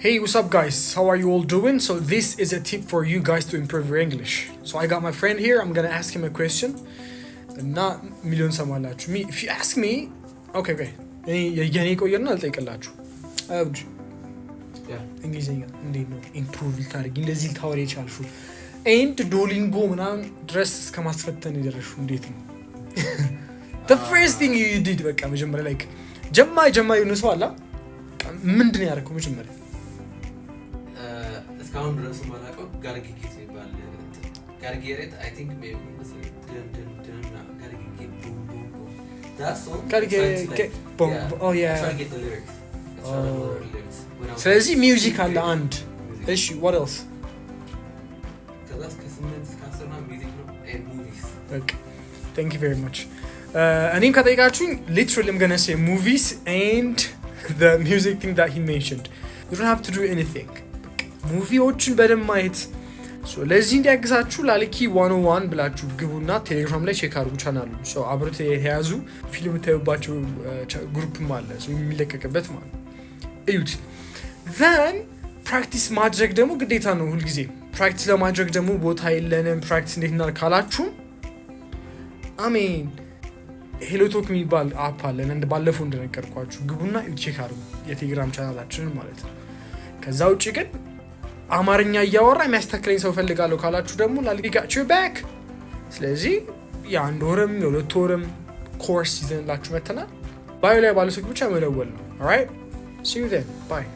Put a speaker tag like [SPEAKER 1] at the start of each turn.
[SPEAKER 1] Hey, what's up, guys? How are you all doing? So this is a tip for you guys to improve your English. So I got my friend here. I'm gonna ask him a question. እና ሚሊዮን ሰማላችሁ። Me, if you ask me, okay. የኔ ቆየና አልጠይቅላችሁ። አብድ፣ እንግሊዝኛ እንዴት ነው improve ልታደርጊ እንደዚህ ልታወሪ የቻልሽው and Duolingo ምናምን ድረስ እስከ ማስፈተን የደረስሽው እንዴት ነው? The first thing you did፣ በቃ መጀመሪያ like ጀማሪ ጀማሪ የሆነ ሰው አላ ምንድን ነው ያደረከው መጀመሪያ?
[SPEAKER 2] እስካሁን ድረስ የማላውቀው Gotta Get የሚባል፣ Gotta Get It, I think, maybe መሰለኝ። ድን ድን ድን gotta get boom boom boom, that song.
[SPEAKER 1] Gotta get boom.
[SPEAKER 2] Yeah.
[SPEAKER 1] Oh yeah.
[SPEAKER 2] I try to get the lyrics. I try to learn the lyrics when I was
[SPEAKER 1] ስለዚህ
[SPEAKER 2] like
[SPEAKER 1] music አለ አንድ።
[SPEAKER 2] Music.
[SPEAKER 1] እሺ፣ what else?
[SPEAKER 2] ከዛ እስከ 8 እስከ 10 ምናምን music ነው and movies.
[SPEAKER 1] በቃ thank you very much. እኔም ከጠይቃችሁኝ literally I'm gonna say movies and the music thing that he mentioned. You don't have to do anything. Movie ዎችን በደንብ ማየት። So ለዚህ እንዲያግዛችሁ ላልኪ 101 ብላችሁ ግቡና ቴሌግራም ላይ check አድርጉ ቻናሉ። So አብሮት የተያዙ ፊልም የምታዩባቸው group ም አለ፣ so የሚለቀቅበት ማለት ነው። እዩት። Then practice ማድረግ ደግሞ ግዴታ ነው ሁልጊዜ። Practice ለማድረግ ደግሞ ቦታ የለንም፣ practice እንዴት እናድርግ ካላችሁም፣ I mean, HelloTalk የሚባል app አለን። እንደ ባለፈው እንደነገርኳችሁ ግቡና check አድርጉ የቴሌግራም ቻናላችንን ማለት ነው። ከዛ ውጭ ግን አማርኛ እያወራ የሚያስተካክለኝ ሰው ፈልጋለሁ ካላችሁ ደግሞ ላልኪ got your back። ስለዚህ የአንድ ወርም የ2 ወርም ኮርስ ይዘንላችሁ መተናል። Bio ላይ ባለ ስልክ ብቻ መደወል ነው። Alright, see you then, bye.